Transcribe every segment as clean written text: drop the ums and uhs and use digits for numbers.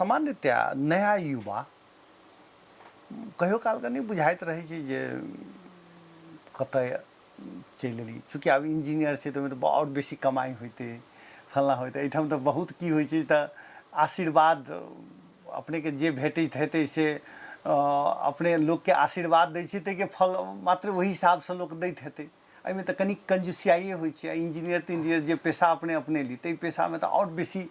सामान्यतया नया युवा कहियो कालके नहि बुझाइत रहै छै जे कतऽ चलि एली। चूँकि आब इंजीनियर छै तऽ ओहिमे तऽ आओर बेसी कमाइ होइतै, फल्लाँ होइतै। एहिठाम तऽ बहुत की होइ छै तऽ आशीर्वाद अपनेके जे भेटैत हेतै से अपने लोकके आशीर्वाद दै छै, ताहिके फल मात्र ओहि हिसाबसँ लोक दैत हेतै। एहिमे तऽ कनि कंजूसियाइए होइ छै। आ इंजीनियर तिंजीनियर जे पेशा अपने अपनेली, ताहि पेशामे तऽ आओर बेसी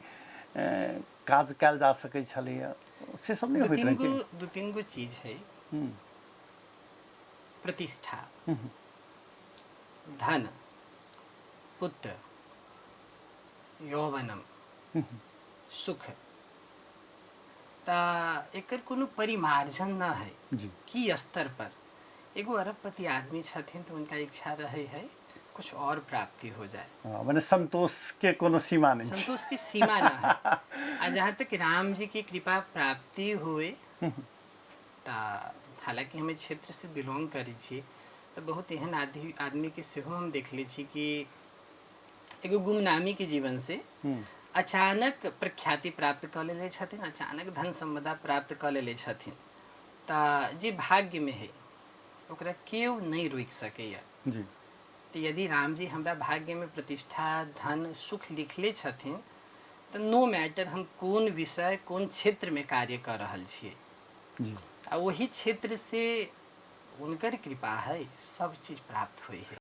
काज कयल जा सकै छलैए, से सब नहि दू होइत तीन रहै गो छै। 2-3 गो चीज है। प्रतिष्ठा, धन, पुत्र, यौवनम, सुख, तऽ एकर कोनो परिमार्जन न है। की स्तर पर एगो अरबपति आदमी छथिन तऽ हुनका इच्छा रहै है कुछ और प्राप्ति हो जाए। हँ, मने संतोष के कोनो सीमा नहि छै। संतोष के सीमा न है। आ जहाँ तक राम जी के कृपा प्राप्ति हुए तऽ हालाँकि हम एहि क्षेत्र से बिलोंग करै छी, तऽ बहुत एहन आदमी के सेहो हम देखले छी कि एगो गुमनामी के जीवन से अचानक प्रख्याति प्राप्त कऽ लेले छथिन, अचानक धन सम्पदा प्राप्त कऽ लेले छथिन। तऽ जे भाग्यमे है ओकरा केओ नहि रोकि सकैए। तऽ यदि रामजी हमरा भाग्यमे प्रतिष्ठा, धन, सुख लिखले छथिन तऽ नो मैटर हम कोन विषय, कोन क्षेत्रमे कार्य कऽ रहल छियै। आ ओहि क्षेत्र से हुनकर कृपा है, सब चीज प्राप्त होइ है।